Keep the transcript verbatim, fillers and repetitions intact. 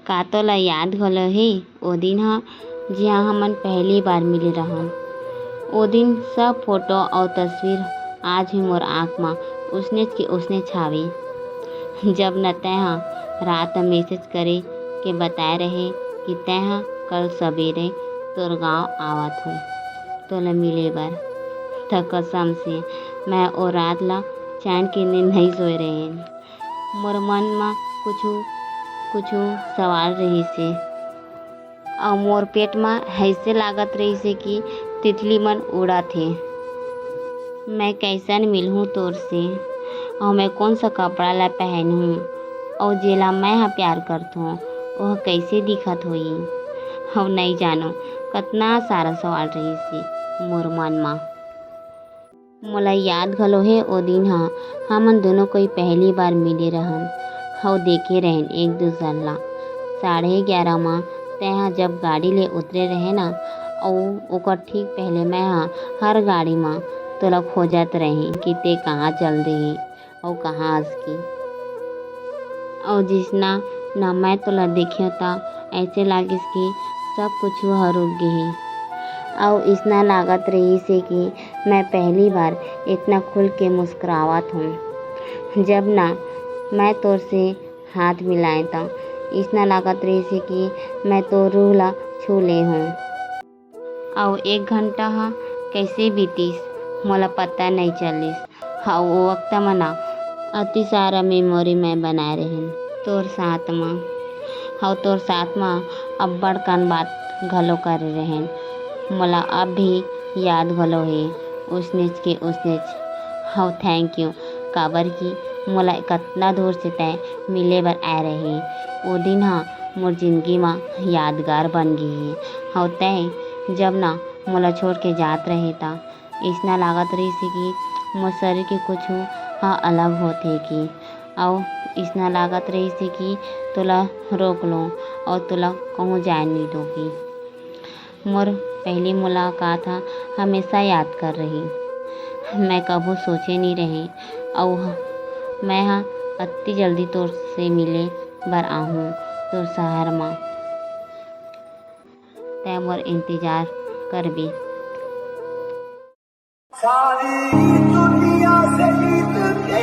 का तोला याद घलो हे ओ दिन ह, जिहाँ हमन पहली बार मिले रहन? ओ दिन सब फोटो अउ तस्वीर आज भी मोर आँख म उसनेच के उसनेच हावे। जब न तैं ह रात म मैसेज करे के बताए रहे कि तैं ह कल सबेरे तोर गाँव आवत हो तोला मिले बर, त कसम से मैं ओ रात ला चैन के नींद नइ सोए रहेन। मोर मन म कुछु कुछु सवाल रहिस हे, अउ मोर पेट म अइसे लागत रहिस हे कि तितली मन उड़त हे। मैं कइसन मिलहूँ तोर से, अउ मैं कोन सा कपड़ा ला पहनहूँ, अउ जेला मैं ह प्यार करथों, ओह कइसे दिखत होही? अउ नइ जानो कतना सारा सवाल रहिस हे मोर मन म। मोला याद घलो हे ओ दिन ह, हमन दूनों कोई पहली बार मिले रहन, अउ देखे रहेन एक दूसर ला। साढ़े ग्यारह म तैं ह जब गाड़ी ले उतरे रहे ना, अउ ओकर ठीक पहले मैं ह हर गाड़ी म तोला खोजत रहें कि तैं कहाँ चल दे हे अउ कहाँ हस कि। अउ जिसना न मैं तोला देखेंव त ऐसे लागिस कि सब कुछु ह रुक गे हे। अउ इसना लागत रहिस हे कि मैं पहली बार इतना खुल के मुस्कुरावत हूँ। जब ना मैं तोर से हाथ मिलाएं त इसना लागत रहिस हे कि मैं तोर रूह ला छू ले हूँ। अउ एक घंटा ह कइसे बीतिस, मोला पता नइ चलिस। अउ ओ वक्त म ना अति सारा मेमोरी मैं बनाए रहेन तोर साथ म, अउ तोर साथ म अब्बड़ कन बात घलो करे रहेन। मोला अब भी याद घलो हे, उसनेच के उसनेच। हव, thank you, काबर कि मोला कतना दूर से तैं मिले बर आए रहे। ओ दिन ह मोर जिंदगी म यादगार बन गे हे। हव, तैं जब ना मोला छोड़ के जात रहे, त इसना लागत रहिस हे कि मोर शरीर के कुछु ह अलग होत हे कि, अउ इसना लागत रहिस हे कि तोला रोक लूँ अउ तोला कहूँ जाए नइ दूँ कि। मोर पहली मुलाकात ह हमेशा याद कर रही। मैं कभू सोचे नइ रहे, अउ ह-, मैं ह अति जल्दी तोर से मिले बर आहूँ, तोर शहर म। तैं मोर इंतजार करबे। सारी दुनिया से जीत के